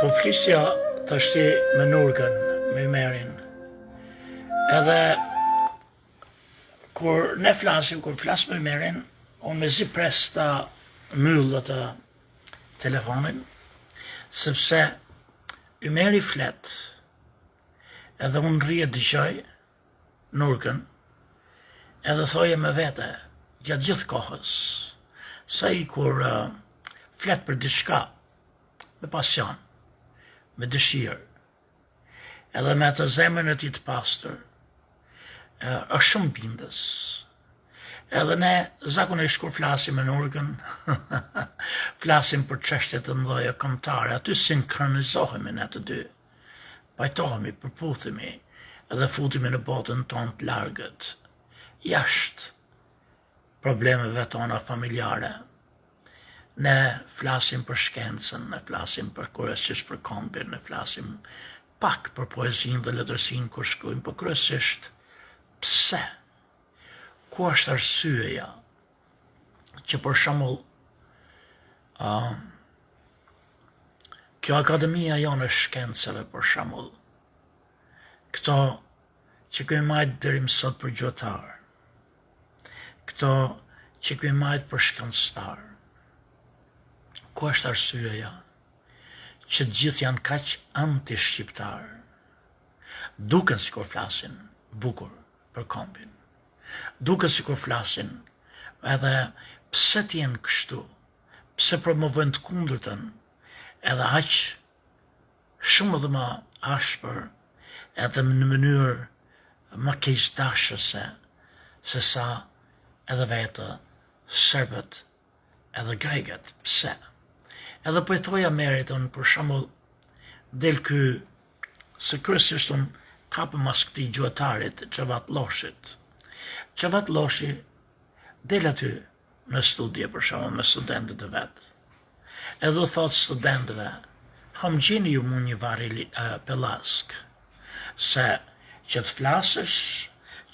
Po flisja tashti me Nurkën, me Ymerin. Edhe kur ne flasim, kur flas me Ymerin, unë mezi pres ta myll atë telefonin, sepse Ymeri flet, edhe unë rri e dëgjoj Nurkën, edhe thoja me vete, gjatë gjithë kohës, se ai kur uh, flet për diçka, me pasion, me dëshirë, edhe me atë zemrën e tij të pastër, është shumë bindës. Edhe ne zakonisht kur flasim me Nurkën, flasim për çështje të mëdha kombëtare, aty sinkronizohemi ne të dy. Pajtohemi, përputhemi edhe futemi në botën tonë të largët. Jashtë problemeve tona familjare. Ne flasim për shkencën, ne flasim për kryesisht për kombin, ne flasim pak për poezinë dhe letërsinë kur shkruajmë, po kryesisht pse? Ku është arsyeja që për shembull uh, kjo Akademia jonë e Shkencave për shembull, këto që kemi majtë deri më sot për gjuhëtar, Këto që kemi majtë për shkencëtar, ku është arsyeja që të gjithë janë kaq anti-shqiptar? Duken sikur flasin bukur për kombin. Duken sikur flasin edhe pse të jenë kështu? Pse promovojnë të kundërtën? Edhe aq shumë edhe më ashpër edhe në mënyrë më keqdashëse se sa edhe vetë serbët edhe grekët. Pse? Edhe po i thoja Ymerit unë për shembull del ky se kryesisht unë kapem mas këtij gjuhëtarit Xhevat Lloshit. Xhevat Lloshi del aty në studio për shembull me studentët e vet. Edhe u thotë studentëve, ha më gjeni ju mu një varr uh, pellazg, se që të flasësh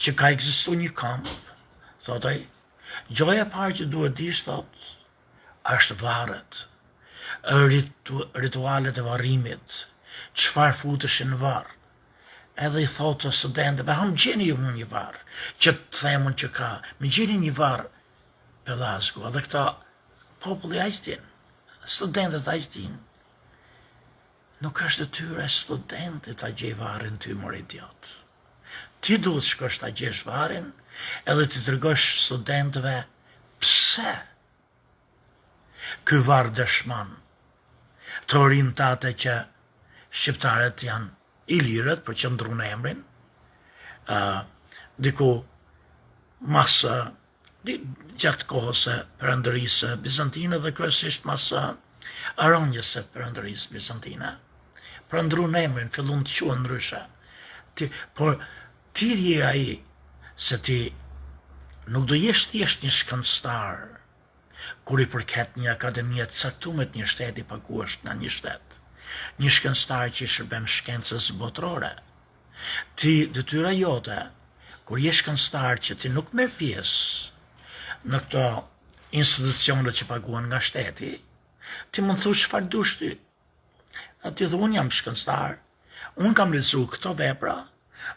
që ka ekzistu një komb, thotë ai, gjoja e parë që duhet dish, thotë, është varret, ritu, ritualet e varrimit, çfarë futeshin në varr, edhe i thotë studentëve, ha më gjeni ju mu një varr, që të them unë që ka, më gjeni një varr pellazgu, edhe këta populli aq din, studentët aq din, nuk është detyra e studentit ta gjej varrin ty, mor idiot. Ti duhet shkosh ta gjesh varrin, edhe t'i tregosh studentëve pse ky varr dëshmon teorinë tate që shqiptarët janë ilirët për që ndrrun emrin, uh, diku mas uh, di, gjatë kohës së perandorisë bizantine dhe kryesisht mas uh, rënies së perandorisë bizantine. Pra ndrrun emrin, fillun të quhen ndryshe. Ti, por ti je ai se ti nuk do jesh thjesht një shkencëtar kur i përket një akademie të caktume të një shteti paguhesh nga një shtet. Një shkencëtar që i shërben shkencës botërore. Ti detyra jote kur je shkencëtar që ti nuk merr pjesë në këto institucione që paguhen nga shteti, ti mund të thush çfarë dush ti. A ti thu unë jam shkencëtar, unë kam lexu këto vepra,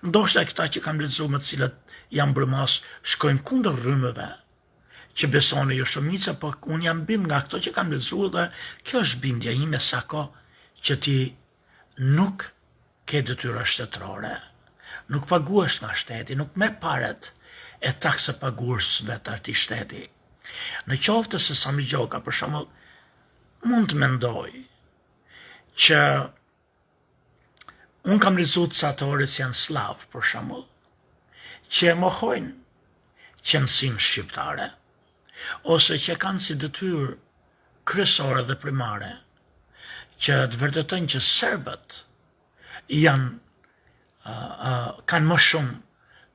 ndoshta këta që kam lexu me të cilët jam brumos shkojnë kundër rrymëve që besoni ju shumica, po unë jam bind nga këto që kam lexu dhe kjo është bindja ime sa kohë që ti nuk ke detyra shtetërore, nuk paguhesh nga shteti, nuk merr paret e taksapaguesve të atij shteti. Në qoftë se Sami Gjoka, për shembull, mund të mendoj që Unë kam lexu ca teoricianë sllav, për shembull, që e mohojnë qenësinë shqiptare, ose që e kanë si detyrë kryesore dhe primare, që të vërtetojnë që serbët janë kanë më shumë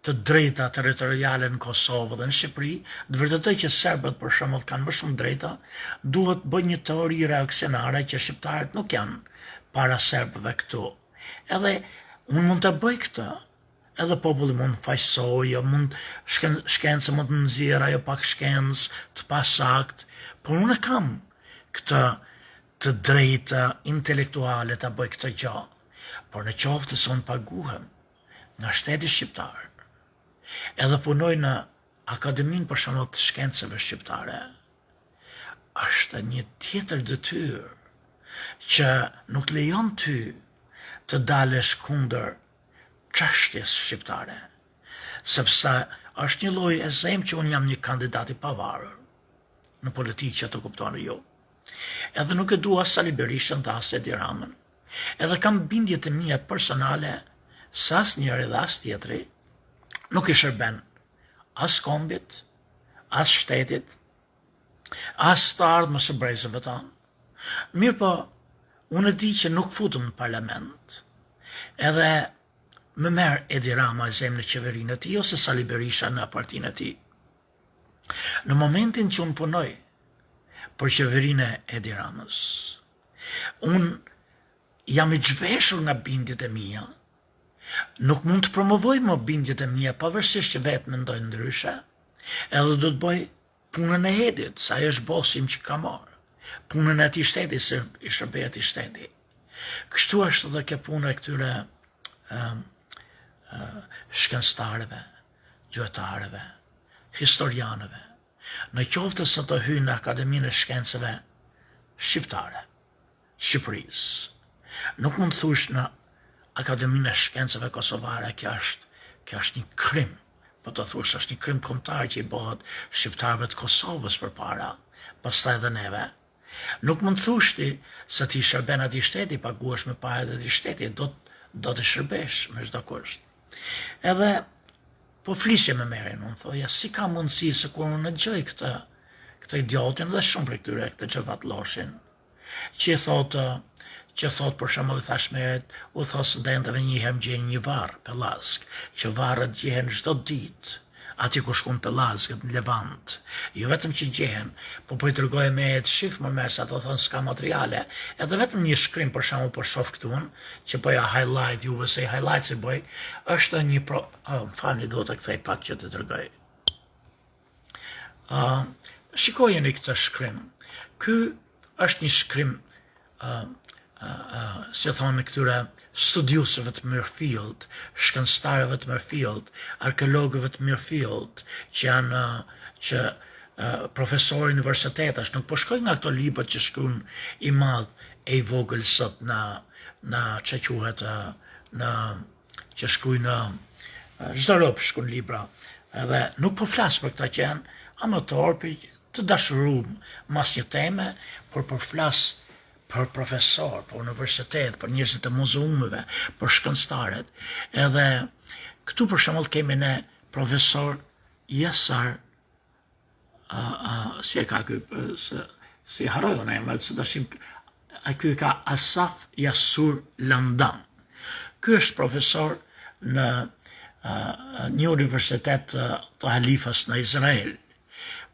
të drejta territoriale në Kosovë dhe në Shqipëri, të vërtetoj që serbët për shembull kanë më shumë drejta, duhet të bëjë një teori reaksionare që shqiptarët nuk janë para serbëve këtu. Edhe unë mund të bëj këtë, edhe populli mund të fajsojë, mund shken, shkenca mund të nxjerrë ajo pak shkencë të pasakt, por unë e kam këtë të drejtë intelektuale ta bëj këtë gjë, por në qoftë se unë paguhem nga shteti shqiptar, edhe punoj në Akademinë për shembull të Shkencave Shqiptare, është një tjetër detyrë që nuk lejon ty të dalësh kundër çështjes shqiptare, sepse është një lloj e zëmë që unë jam një kandidat i pavarur në politikë që të kuptoni ju. Edhe nuk e dua Sali Berishën dhe as Edi Ramën. Edhe kam bindjet e mia personale se as njëri dhe as tjetri nuk i shërben as kombit, as shtetit, as të ardhmes së brezave tanë. Mirëpo, unë e di që nuk futem në parlament, edhe më merr Edi Rama e zëmë në qeverinë e tij ose Sali Berisha në partinë e tij. Në momentin që unë punoj për qeverinë e Edi Ramës, unë jam i zhveshur nga bindjet e mia, nuk mund të promovoj më bindjet e mia pavarësisht që vetë mendoj ndryshe, edhe do të bëj punën e Edit, se ai është bosi im që ka marrë, punën e atij shteti, se i shërbej atij shteti. Kështu është edhe kjo puna e këtyre uh, uh, shkencëtarëve, gjuhëtarëve, historianëve, në qoftë se të hyjnë në Akademinë e Shkencave Shqiptare, Shqipërisë. Nuk mund të thush në Akademinë e Shkencave Kosovare, kjo është, kjo është një krim, po të thush është një krim kombëtar që i bëhet shqiptarëve të Kosovës përpara, pastaj edhe neve. Nuk mund të thush ti se ti shërben atij shteti, paguhesh me paret e atij shteti, do, do të shërbesh me çdo kusht. Edhe po flisja me Merin, unë thoja, si ka mundësi se kur unë e dëgjoj këtë, këtë idiotin dhe shumë prej këtyre këtë Xhevat Lloshin, që i thotë, që thotë për shembull i thash Merit, u thotë studentëve një herë më gjeni një varr pellazg, që varret gjehen çdo ditë, aty ku shkon pellazgët në Levant. Jo vetëm që gjehen, po po i tregoj Merit shif më merr se ato thonë s'ka materiale. Edhe vetëm një shkrim për shembull po shoh këtu unë, që po ja highlight juve se i highlight si bëj, është një pro, oh, më falni duhet ta kthej pak që të tregoj. Uh, shikojeni këtë shkrim. Ky është një shkrim uh, uh, uh, si thonë këtyre studiusëve të mirëfilltë, shkencëtarëve të mirëfilltë, arkeologëve të mirëfilltë, që janë që uh, profesorë universitetesh, nuk po shkoj nga këto librat që shkruan i madh e i vogël sot në në që quhet në që shkruajnë çdo rob shkruan libra. Edhe nuk po flas për këta që janë amatorë, për të dashurum mas një teme, por po flas për profesor, për universitet, për njerëzit e muzeumeve, për shkencëtarët. Edhe këtu për shembull kemi ne profesor Jasar a, a, si e ka ky, se, si harroj unë emrin, se tashim, a ky ka Asaf Jasur Landan. Ky është profesor në a, një universitet të, të Haifës në Izrael.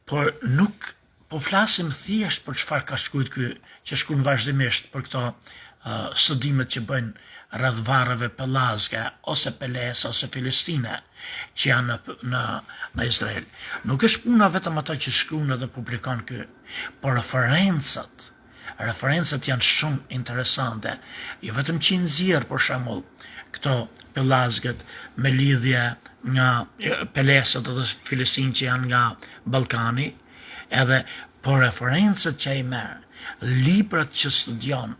Por nuk po flasim thjesht për çfarë ka shkruajt ky, që shkruan vazhdimisht për këto uh, studimet që bëjnë rreth varreve pellazge ose Pelese ose Filistine që janë në në në Izrael. Nuk është puna vetëm ato që shkruan edhe publikon ky, por referencat. Referencat janë shumë interesante. Jo vetëm që i nxjerr për shembull këto pellazgët me lidhje nga Pelesët edhe Filistin që janë nga Ballkani, edhe por referencat që ai merr, librat që studion,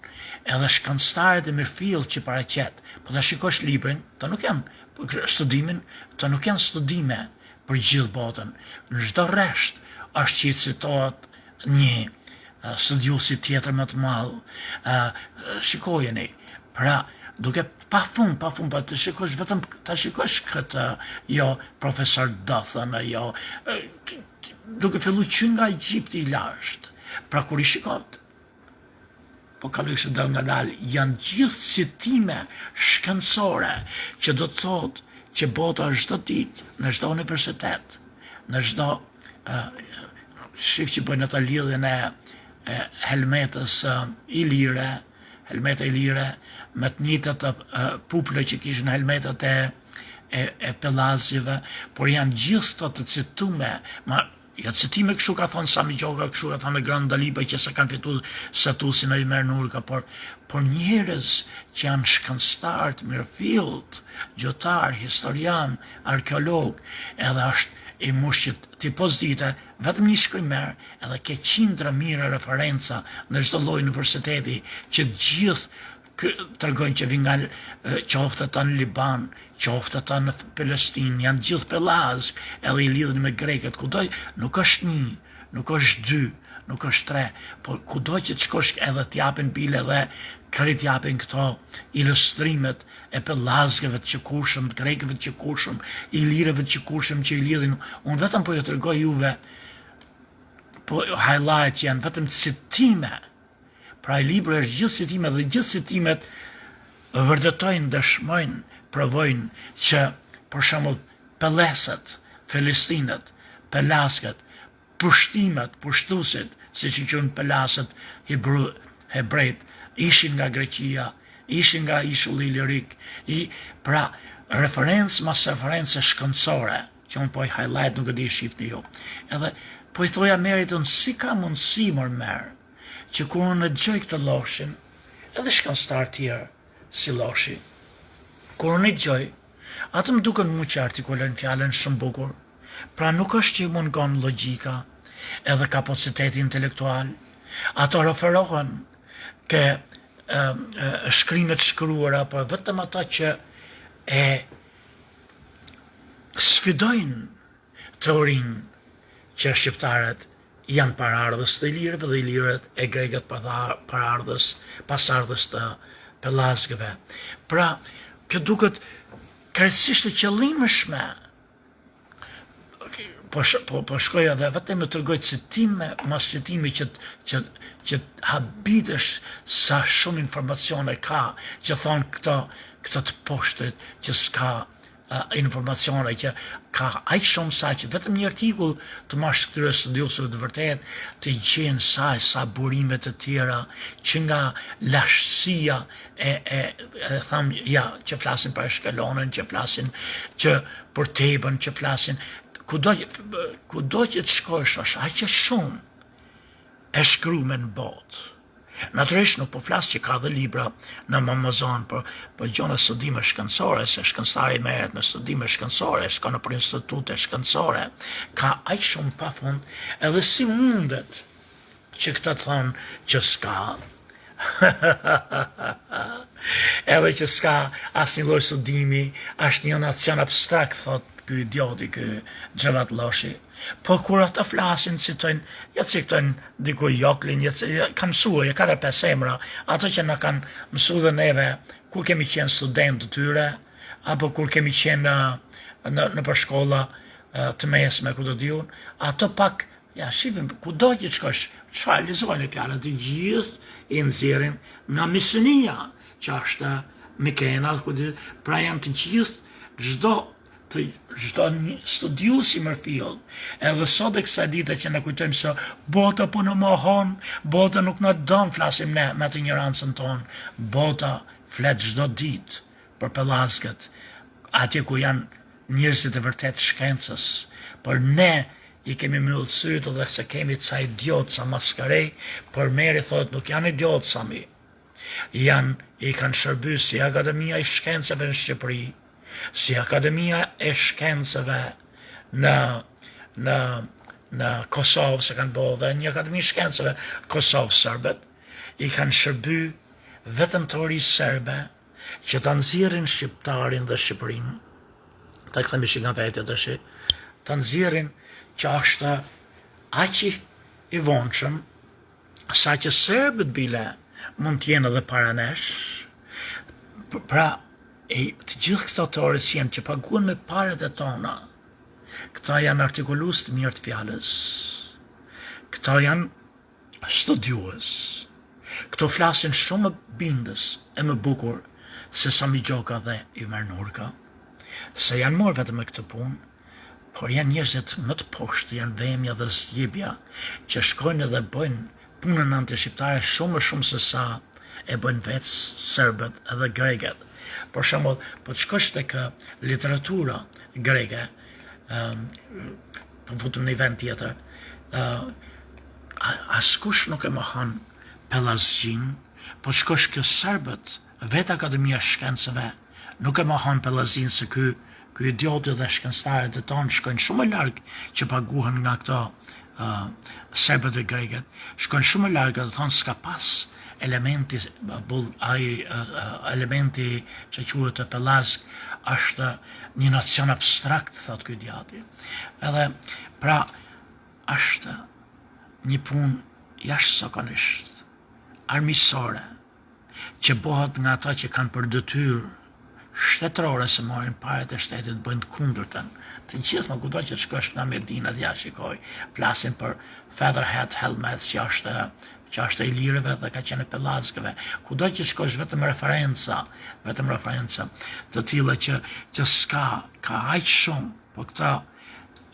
edhe shkencëtarët e mirëfilltë që paraqet, po ta shikosh librin, këto nuk janë studimin, këto nuk janë studime për gjithë botën. Në çdo rresht është që i citohet një studiuesi tjetër më të madh. Shikojeni. Pra, duke pa fund, pa fund, pa të shikosh vetëm ta shikosh këtë, jo profesor Dothan, jo duke fillu që nga Egjipti i lashtë. Pra kur i shikon, po kaloj kështu dalëngadalë, janë gjithë citime shkencore që do të thotë që bota çdo ditë, në çdo universitet, në çdo uh, shif që bëjnë atë lidhjen e, e helmetës uh, ilire, helmeta ilire, me të njëjtat uh, puple që kishin helmetat e e, e pellazgjëve, por janë gjithë këto të citume, ma. Jo citime kështu ka thonë Sami Gjoka, kështu ka thonë Agron Dalipa që s'e kanë fitu statusin e Ymer Nurka, por, por njerëz që janë shkencëtarë të mirëfilltë, gjuhëtarë, historianë, arkeologë, edhe është i mush që ti po s'dite, vetëm një shkrim merr, edhe ke qindra mijëra referenca në çdo lloj universiteti që të gjithë tregojnë që vijnë nga qoftë ata në Liban, qoftë ata në Palestinë, janë gjithë pellazg, edhe i lidhin me grekët, kudo nuk është një, nuk është dy, nuk është tre, por kudo që të shkosh edhe t'japin bile dhe krejt japin këto ilustrimet e pellazgëve të qëkurshëm, të grekëve të qëkurshëm, ilirëve të qëkurshëm që i lidhin, unë vetëm po ju tregoj juve, po highlight janë vetëm citime, Pra ai libri është gjithë citime dhe gjithë citimet vërtetojnë, dëshmojnë, provojnë që për shembull Pelesët, Filistinët, Pelaskët, pushtimet, pushtuesit, siç i quajnë Pelasët, Hibru, hebrejt, ishin nga Greqia, ishin nga ishulli Ilirik, i, pra referencë mas referencë shkencore, që unë po i highlight nuk e di shifni ju. Edhe po i thoja Merit unë si ka mundësi mor Mer, që kur unë e dëgjoj këtë Lloshin, edhe shkencëtarë tjerë si Lloshi, kur unë i dëgjoj, ato më duken mu që artikulojnë fjalën shumë bukur, pra nuk është që i mungon logjika edhe kapaciteti intelektual, ato referohen ke e, e, shkrimet shkruara, por vetëm ato që e sfidojnë teorinë që shqiptarët janë paraardhës të ilirëve dhe ilirët e grekët paraardhës, pasardhës të pellazgëve. Pra, kjo duket krejtësisht e qëllimshme. Po, po, po shkoj edhe vetëm me tregoj citime, mas citime që, që, që habitesh sa shumë informacione ka, që thonë këto, këto të poshtrit që s'ka informacione që ka aq shumë sa që vetëm një artikull të marrësh këtyre studiuesve të vërtetë të gjen sa e sa burime të tjera që nga lashtësia e, e, e tham ja që flasin për Ashkelonën, që flasin që për Tebën, që flasin kudo kudo që të shkosh është aq shumë e shkrume në botë. Natyrisht nuk po flas që ka dhe libra në Amazon, por po gjona studime shkencore, se shkencëtari merret me studime shkencore, shkon nëpër institute shkencore, ka aq shumë pafund, edhe si mundet që këta të thonë që s'ka, edhe që s'ka asnjë lloj studimi, është një nacion abstrakt, thot ky idioti, ky Xhevat Lloshi. Po kur ata flasin, citojnë, ja citojnë diku Joklin, ja, ja kanë mësuar, ja 4-5 emra, ato që na kanë mësuar dhe neve kur kemi qenë studentë të tyre, apo kur kemi qenë në në nëpër shkolla të mesme, ku do di unë, ato pak ja shifim kudo që të shkosh, çfarë lexojnë fjalën të gjithë i nxjerrin nga Misinia, që është Mikena, ku di, pra janë të gjithë çdo të çdo studiues i mirëfilltë, edhe sot e kësaj dite që ne kujtojmë se bota po na mohon, bota nuk na don, flasim ne me atë injorancën tonë, bota flet çdo ditë për pellazgët, atje ku janë njerëzit e vërtetë shkencës, por ne i kemi mbyllë sytë dhe se kemi ca idiotë, ca maskarej, por Meri thotë nuk janë idiotë, Sami, janë, i kanë shërby si Akademia e Shkencave në Shqipëri, si Akademia e Shkencave në në në Kosovë, se kanë bo dhe një Akademi Shkencave Kosovë serbët, i kanë shërby vetëm teorisë serbe që ta nxjerrin shqiptarin dhe Shqipërinë, ta kthehemi që nga vetja tash, ta nxjerrin që është aq i vonshëm sa që serbët bile mund të jenë edhe para nesh, pra e, të gjithë këto teoricienë që paguhen me paret e tona, këta janë artikulues të mirë të fjalës, këta janë studiues, këto flasin shumë më bindës e më bukur se Sami Gjoka dhe Ymer Nurka, se janë marrë vetëm me këtë punë, Por janë njerëzit më të poshtë, janë vemja dhe zgjebja, që shkojnë edhe bëjnë punën antishqiptare shumë më shumë se sa e bëjnë vetë serbët edhe grekët. Për shembull, po të shkosh tek literatura greke, ëm. Po futem në një vend tjetër. Uh, askush nuk e mohon Pellazgjinë, po të shkosh ke serbët, vetë Akademia e Shkencave nuk e mohon Pellazgjinë se ky ky idioti dhe shkencëtarët e tonë shkojnë shumë më larg që paguhen nga këto uh, serbët e grekët, shkojnë shumë më larg dhe thonë s'ka pas elementi bull ai uh, elementi që quhet pellazg është një nocion abstrakt thotë ky idioti. Edhe pra është një punë jashtëzakonisht armiqësore që bëhet nga ata që kanë për detyrë shtetërore se marrin paret e shtetit bëjnë të kundërtën. Të gjithë më kudo që të shkosh nga Medinat, ja shikoj, flasin për feather hat helmet që është që është e ilirëve dhe ka qenë e pellazgëve. Kudo që të shkosh vetëm referenca, vetëm referenca të tilla që që s'ka, ka aq shumë, po këta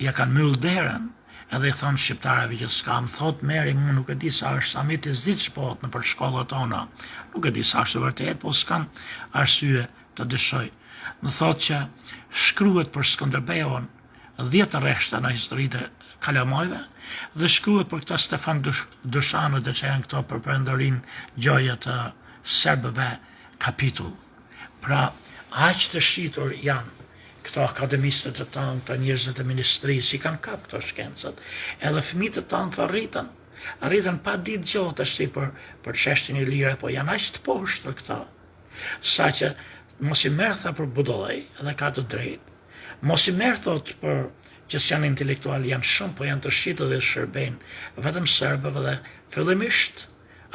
ja kanë mbyll derën edhe i thonë shqiptarëve që s'ka, më thot Meri, mu nuk e di sa është samiti s'di ç'bohet nëpër shkollat tona, nuk e di sa është e vërtet, po s'kam arsye të dyshoj. Më thot që shkruhet për Skënderbeun 10 rreshta në historitë e kalamajve dhe shkruhet për këta Stefan Dushanët dhe që janë këto për perandorinë gjoja të serbëve kapitull. Pra, aq të shitur janë këto akademistët e tanë, këto njerëzit e ministrisë, i kanë kap këto shkencat. Edhe fëmijët tanë tha rritën, rritën pa ditë gjo tashti për, për çështjen ilire, po janë aq të poshtër këta. Sa që mos i merr tha për budallej, edhe ka të drejtë. Mos i merr thot për që s'janë intelektual, janë shumë, po janë të shitur dhe shërbejnë vetëm serbëve dhe fillimisht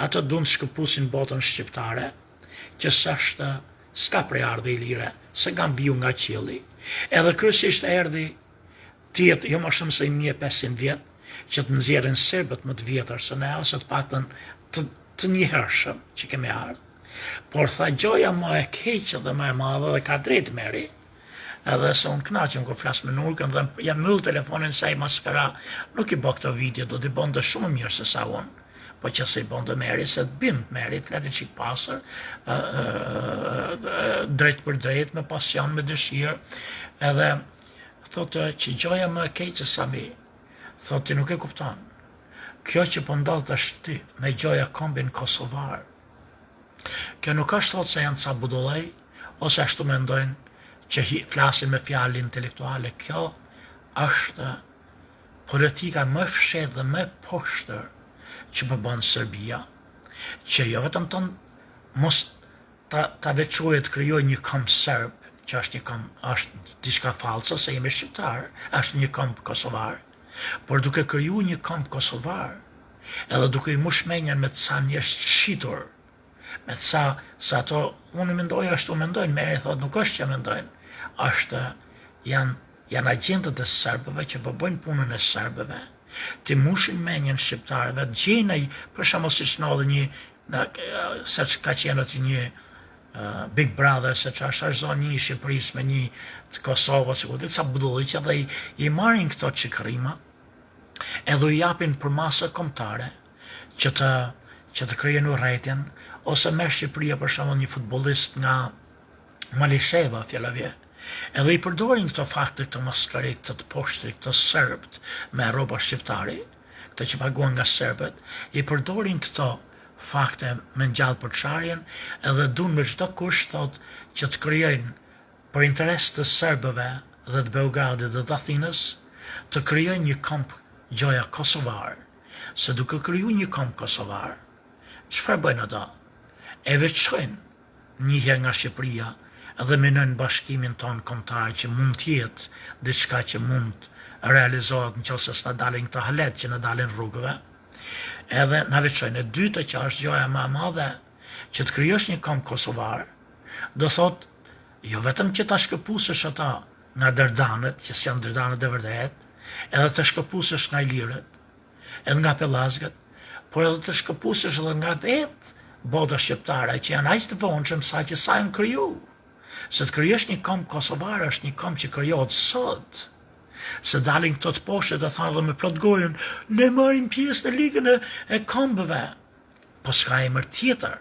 ato duan të shkëpusin botën shqiptare, që s'është s'ka prejardhje ilire, se ka mbiu nga qielli, edhe kryesisht erdhi të jetë jo më shumë se 1500 vjet, që të nxjerrin serbët më të vjetër se ne, ose të paktën të, të njëhershëm që kemi ardhur. Por tha gjoja më e keqe dhe më e madhe dhe ka drejt Meri, edhe se unë kënaqem kur flas me Nurkën dhe ja mbyll telefonin se ai maskara nuk i bë këto video, do t'i bënte shumë më mirë se sa unë. Po që se i bënte Meri, se të bind Meri, flet një çik pastër, drejt për drejt, me pasion, me dëshirë, edhe thotë që gjoja më e keqe Sami, thotë ti nuk e kupton. Kjo që po ndodh tashti me gjoja kombin kosovar. Kjo nuk është thotë se janë ca budallej, ose ashtu mendojnë që flasin me fjalë intelektuale. Kjo është politika më e fshehtë dhe më e poshtër që po bën Serbia, që jo vetëm të mos ta, ta veçojë të krijojë një komb serb, që është një komb, është diçka falso se jemi shqiptar, është një komb kosovar, por duke kriju një komb kosovar, edhe duke i mush menjen me ca njerëz të shitur, me ca, se ato, unë mendoj ashtu mendojnë, Meri thot nuk është që mendojnë, është, janë Janë agjentët e serbëve që po bëjnë punën e serbëve, t'i mushin menjen shqiptarëve, të gjejnë ai, për shembull siç ndodhi një në seç ka qenë aty një uh, Big Brother, se që është është zonë një i Shqipërisë me një të Kosovës, sikur dhe ca budalliqe dhe i, i marrin këto çikrrima, edhe u japin përmasa kombëtare që të që të krijojnë urrejtjen ose merr Shqipëria për shembull një futbollist nga Malisheva, fjala vjen. Edhe i përdorin këto fakte, këto maskarit, këto të poshtrit, këto serbët me rroba shqiptari, këto që paguhen nga serbët, i përdorin këto fakte me ngjall përçarjen edhe duan me çdo kusht thot që të krijojnë për interes të serbëve dhe të Beogradit dhe të Athinës, të krijojnë një komb gjoja kosovar, se duke kriju një komb kosovar, çfarë bëjnë ata? E veçojnë një herë nga Shqipëria dhe minojnë bashkimin tonë kombëtar që mund të jetë diçka që mund realizohet në qoftë se s'na dalin këto halet që na dalin rrugëve, edhe na veçojnë. E dyta që është gjoja më e madhe, që të krijosh një komb kosovar, do thot jo vetëm që ta shkëpusësh ata nga Dardanët, që s'janë Dardanët e vërtetë, edhe të shkëpusësh nga ilirët, edhe nga pellazgët, por edhe të shkëpusësh edhe nga vetë bota shqiptare, që janë aq të vonshëm sa që sa janë kriju. Se të krijosh një komb kosovar është një komb që krijohet sot. Se dalin këto të poshtër të thonë dhe me plot gojën, ne marrim pjesë në ligën e, e kombëve. Po s'ka emër tjetër.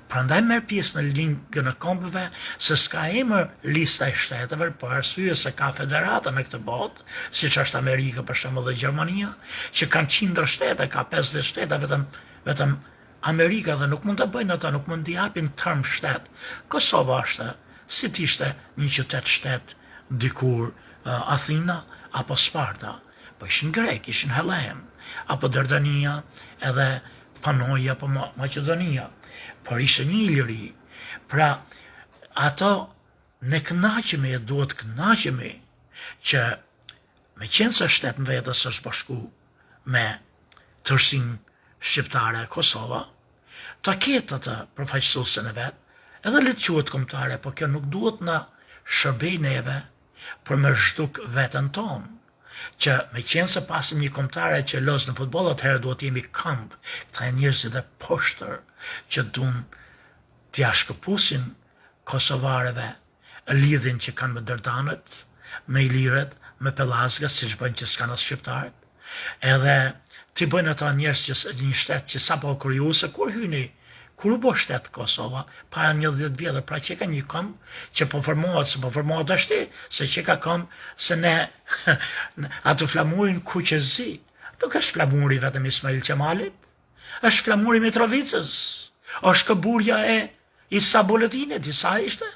Prandaj merr pjesë në Ligën e Kombeve se s'ka emër lista e shteteve për arsye se ka federata në këtë botë, siç është Amerika për shembull dhe Gjermania, që kanë qindra shtete, ka 50 shtete vetëm vetëm Amerika dhe nuk mund ta bëjnë ata, nuk mund t'i japin term shtet. Kosova është si të ishte një qytet shtet dikur Athina apo Sparta. Po ishin grekë, ishin helenë, apo Dardania edhe Panoja apo Maqedonia. Por ishte një Iliri. Pra, ato ne kënaqemi e duhet kënaqemi që meqenëse shtet në vete s'është bashku me tërësinë shqiptare Kosova, ta ketë atë përfaqësuesen e vet, edhe le të quhet kombëtare, po kjo nuk duhet na shërbej neve për me zhduk veten tonë, që meqenëse pasim një kombëtare që loz në futboll atëherë duhet të jemi komb, këta janë njerëzit e poshtër që dun t'ia shkëpusin kosovarëve lidhjen që kanë me Dardanët, me Ilirët, me Pellazgët, siç bëjnë që s'kanë as shqiptarët. Edhe t'i bëjnë ata njerëz që një shtet që sapo u kriju se kur hyni kur u bë shtet Kosova para 10 vjetëve, pra që ka një komb që po formohet, se po formohet tashti, se që ka komb se ne atë flamurin kuq e zi, nuk është flamuri vetëm Ismail Qemalit, është flamuri Mitrovicës, është këburja e Isa Boletinit, Isa ishte,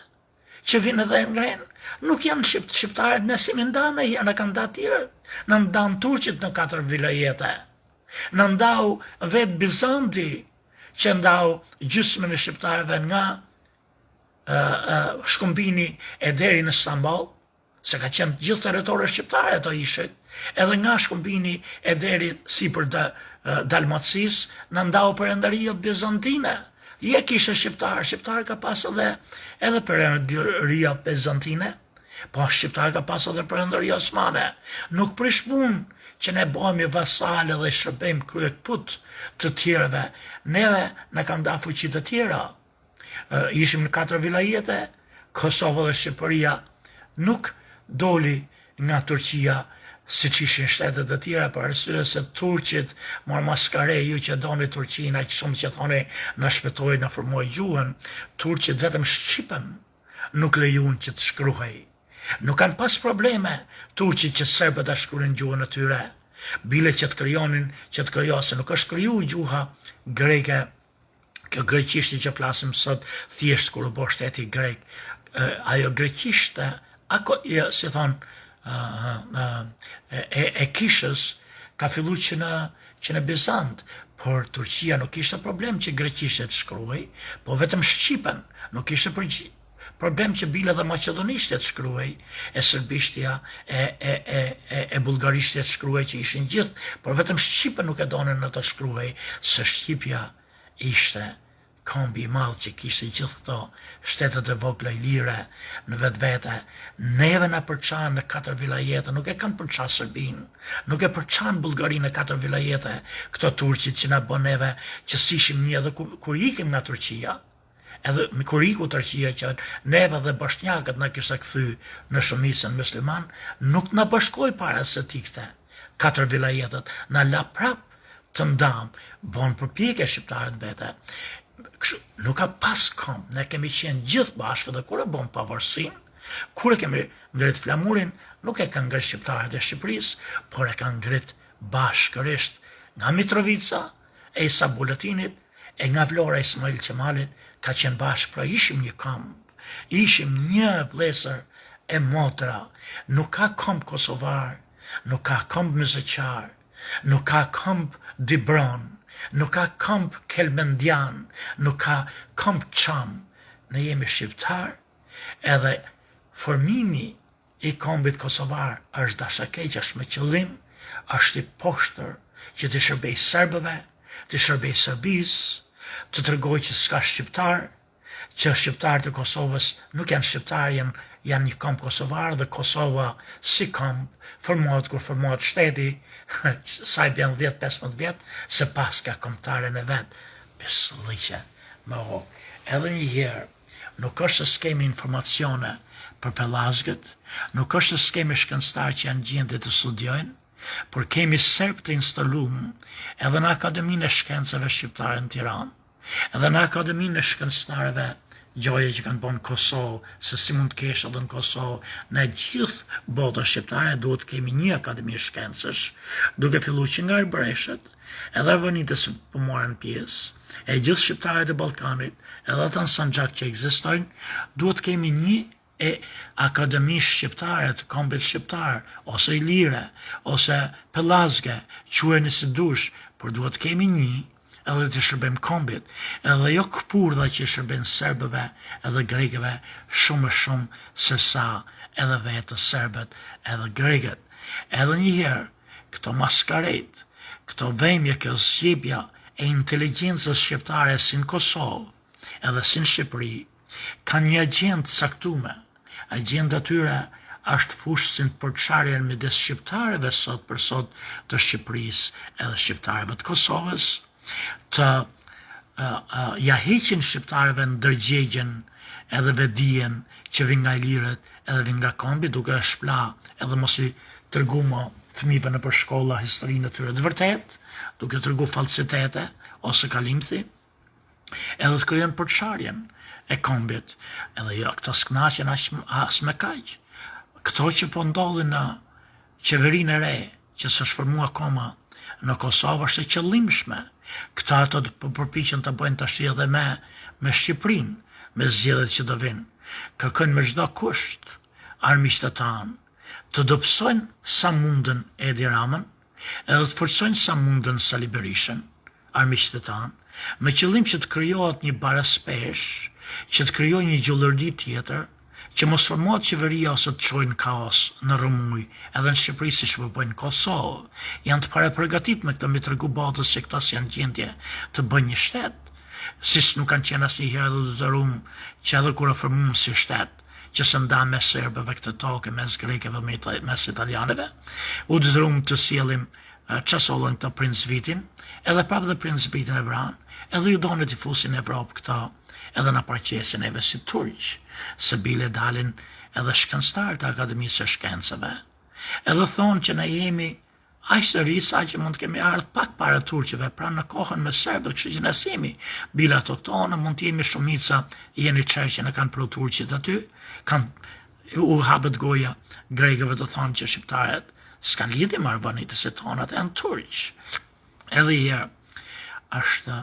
që vinë edhe e ngrenë. Nuk janë shqip, shqiptarët, ne s'jemi nda me na kanë nda tjerë. Na ndanë turqit në katër vilajete. Na ndau vetë Bizanti, që ndau gjysmën e shqiptarëve nga uh, uh, Shkumbini e deri në Stamboll, se ka qenë gjithë territore shqiptare ato ishin, edhe nga Shkumbini e deri sipër da, Dalmacisë, na ndau perandoria bizantine. Je kishte shqiptar, shqiptar ka pas edhe edhe perandoria bizantine, po shqiptar ka pas edhe perandoria osmane. Nuk prish punë që ne bëhemi vasale dhe shërbejmë kryekëput të tjerëve. Neve na kanë nda fuqi të tjera. Ishim në katër vilajete, Kosova dhe Shqipëria nuk doli nga Turqia siç ishin shtetet e tjera për arsye se turqit mor maskare ju që doni Turqinë aq shumë që thoni na shpëtoi na formoi gjuhën turqit vetëm shqipen nuk lejuan që të shkruhej nuk kanë pas probleme turqit që serbët ta shkruanin gjuhën e tyre bile që të krijonin që të krijohej se nuk është kriju gjuha greke Kjo greqishte që flasim sot, thjesht kur u bë shteti grek, ajo greqishte, ako, si thonë, e, e kishës, ka fillu që në, që në Bizant, por Turqia nuk ishte problem që greqishte të shkruhej, po vetëm shqipen, nuk ishte përgj problem që bile dhe maqedonishtja të shkruhej, e serbishtja, e, e, e, e, e bullgarishtja të shkruhej që ishin gjithë, por vetëm shqipen nuk e donin në të shkruhej, se shqipja ishte kombi i madh që kishte gjithë këto shtetet e vogla ilire në vetvete, neve na përçanë në katër vilajete, nuk e kanë përça Serbinë, nuk e përçanë Bullgarinë në katër vilajete, këto turqit që na bën neve që s'ishim një edhe kur, kur ikim nga Turqia, Edhe kur iku Turqia që neve dhe boshnjakët na kishte kthy në shumicën musliman, nuk na bashkoi para se t'ikte. Katër vilajetet na la prap të ndam, bon përpjekje shqiptarët vete. Kështu, nuk ka pas komb, ne kemi qenë gjithë bashkë dhe kur e bon pavarësinë, kur e kemi ngrit flamurin, nuk e kanë ngrit shqiptarët e Shqipërisë, por e kanë ngrit bashkërisht nga Mitrovica, e Isa Boletinit e nga Vlora e Ismail Qemalit ka qenë bashkë, pra ishim një komb, ishim një vëllezër e motra, nuk ka komb kosovar, nuk ka komb myzeqar, nuk ka komb dibron, nuk ka komb kelmendian, nuk ka komb çam, ne jemi shqiptar, edhe formimi i kombit kosovar është dashakeq, është me qëllim, është i poshtër që t'i shërbej serbëve, t'i shërbej Serbisë, të tregoj që s'ka shqiptar, që shqiptarët e Kosovës nuk janë shqiptar, janë janë një komb kosovar dhe Kosova si komb formohet kur formohet shteti, sa i bjen 10-15 vjet, se paska kombëtaren e vet. Pisllëqe me okë. Edhe një herë, Nuk është se s'kemi informacione për pellazgët, nuk është se s'kemi shkencëtarë që janë gjendje të studiojnë, por kemi serbë të instalum edhe në Akademinë e Shkencave Shqiptare në Tiranë. Edhe në Akademinë e Shkencëtarëve, gjoja që kanë bo në Kosovë, se si mund të kesh edhe në Kosovë, në gjithë botën shqiptare duhet të kemi një Akademi Shkencësh, duke fillu që nga arbëreshët, edhe arvanitët se po marrin pjesë, e gjithë shqiptarët e Ballkanit, edhe ata në Sanxhak që ekzistojnë, duhet të kemi një e Akademi Shqiptare të Kombit Shqiptar, ose Ilire, ose Pellazge, quajeni si dush, por duhet të kemi një, edhe t'i shërbejmë kombit, edhe jo këpurdha që i shërben serbëve edhe grekëve shumë më shumë se sa edhe vetë serbët edhe grekët. Edhe një herë, këto maskarejt, këto vemje, kjo zgjebja e inteligjencës shqiptare si në Kosovë, edhe si në Shqipëri, Kanë një agjendë të caktume. Agjenda e tyre është fusin përçarjen midis shqiptarëve sot për sot të Shqipërisë edhe shqiptarëve të Kosovës, të ja heqin shqiptarëve ndërgjegjen edhe vetëdijen që vin nga ilirët edhe vin nga kombi duke e shpla edhe mos i tregu më fëmijëve nëpër shkolla historinë e tyre të vërtetë, duke tregu falsitete ose kalimthi. edhe të krijojnë përçarjen e kombit, edhe jo, këto s'knaqen as, as me kaq. Këto që po ndodhin në qeverinë e re, që s'është formu akoma në Kosovë është e qëllimshme. Këto ato po përpiqen të bëjnë tash edhe me me Shqipërinë, me zgjedhjet që do vinë. Kërkojnë me çdo kusht armiqtë tanë të dobësojnë sa munden Edi Ramën, edhe të forcojnë sa munden Sali Berishën, armiqtë tanë, me qëllim që të krijohet një baraspeshë, që të krijojë një gjullërdi tjetër, që mos formohet qeveria ose të çojnë kaos në rrëmujë edhe në Shqipëri siç po bëjnë në Kosovë. Janë të parapërgatitur me këtë me tregu botës që këta s'janë gjendje të bëjnë një shtet, siç nuk kanë qenë asnjëherë edhe të detyrum që edhe kur e formum si shtet, që s'e ndamë mes serbëve këtë tokë mes grekëve mes italianëve, u detyrum të sjellim ça sollën këto Princ Vitin, edhe prapë dhe Princ Vitin e vranë, edhe ju donë t'i fusin në Evropë këto, edhe na paraqesin neve si turq, se bile dalin edhe shkencëtarë të Akademisë së Shkencave, edhe thonë që ne jemi aq të ri sa që mund të kemi ardhë pak para turqëve, pra në kohën me serbët, kështu që ne s'jemi bile autoktonë, mund të jemi shumica jeniçerë që na kanë pru turqit aty, kanë u hapet goja grekëve të thonë që shqiptarët s'kanë lidhje me arvanitët se tonat janë turq. Edhe një herë është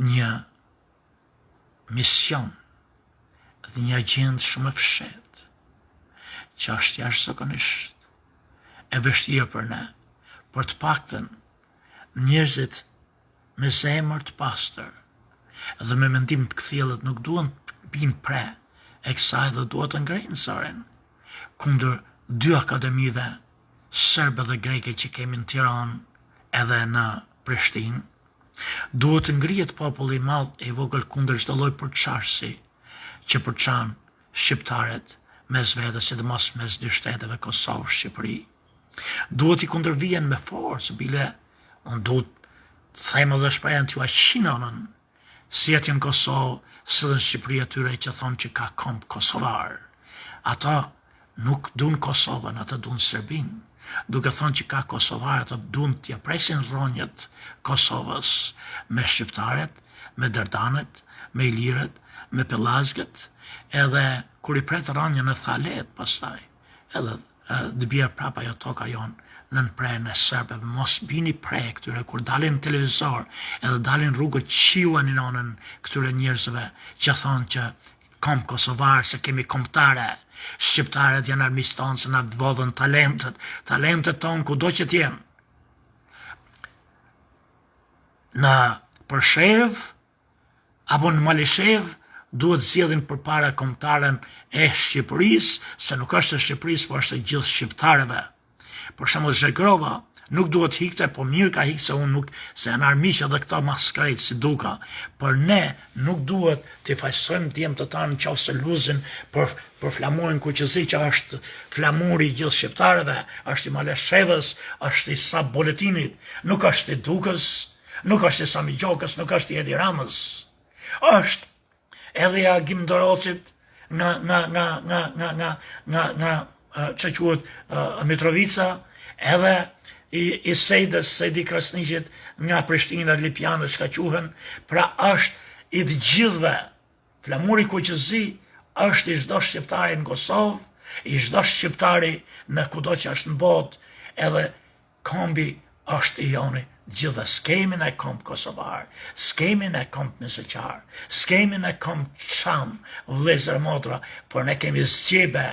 një mision dhe një agjendë shumë e fshehtë që është jashtëzakonisht e vështirë për ne, por të paktën njerëzit me zemër të pastër dhe me mendim të kthjellët nuk duhen të binë pre e kësaj dhe duhet të ngrejnë zërin kundër dy akademive serbe dhe greke që kemi në Tiranë edhe në Prishtinë. Duhet të ngrihet populli i madh e i vogël kundër çdo lloj përçarësi që përçan shqiptarët mes vete, sidomos mes dy shteteve Kosovë, Shqipëri. Duhet t'i kundërvihen me forcë, bile unë duhet të them edhe shprehjen t'jua qi nënën, si atje në Kosovë, si dhe në Shqipëri atyre që thonë që ka komb kosovar. Ata nuk duan Kosovën, ata duan Serbinë. Duke thonë që ka kosovar, ata duan t'ia presin rronjët Kosovës me shqiptarët, me dardanët, me ilirët, me pellazgët, edhe kur i pret rronjën e tha lehtë pastaj, edhe të bjerë prapë ajo toka jonë nën prenë e serbëve, mos bini pre këtyre, kur dalin në televizor, edhe dalin rrugët qiuani nonën këtyre njerëzve që thonë që komb kosovar se kemi kombëtare, shqiptarët janë armiqtë tonë se na vodhën talentet, talentet tonë kudo që t'jenë. Në Preshevë, apo në Malishevë duhet zgjedhin përpara kombëtaren e Shqipërisë, se nuk është e Shqipërisë, por është e gjithë shqiptarëve. Për shembull Zhegrova nuk duhet hikte, po mirë ka hik se unë nuk se janë armiq edhe këto maskrejt si Duka, por ne nuk duhet t'i fajsojmë djemtë tanë në qoftë se luzin për për flamurin kuqezi që është flamuri i gjithë shqiptarëve, është i Malishevës, është i Sa Boletinit, nuk është i Dukës, Nuk është i Sami Gjokës, nuk është i Edi Ramës. Është edhe i Agim Ndorocit nga nga nga nga nga nga nga nga që quhet Mitrovica, edhe i, i Sejdës, Sejdi Krasniqit nga Prishtina, Lipjani, çka quhen, pra është i të gjithëve. Flamuri kuqezi është i çdo shqiptari në Kosovë, i çdo shqiptari në kudo që është në botë, edhe kombi është i joni gjithë s'kemi ne komb kosovar, s'kemi ne komb myzeqar, s'kemi ne komb çam, vëllezër motra, por ne kemi zgjebe,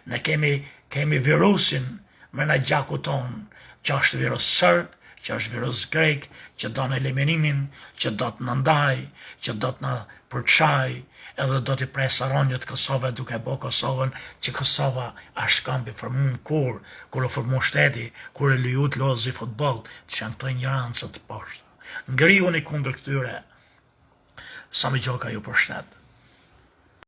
Ne kemi kemi virusin mrena gjakut tonë, që është virus serb, që është virus grek, që don eliminimin, që do të na ndaj, që do të na përçaj, edhe do t'i presë rrënjët Kosovës duke bo Kosovën, që Kosova është komb i formum kur, kur u formu shteti, kur e leju të lozi futboll, që janë të injorancë të poshtë. Ngrihuni kundër këtyre, Sami Gjoka ju përshnet.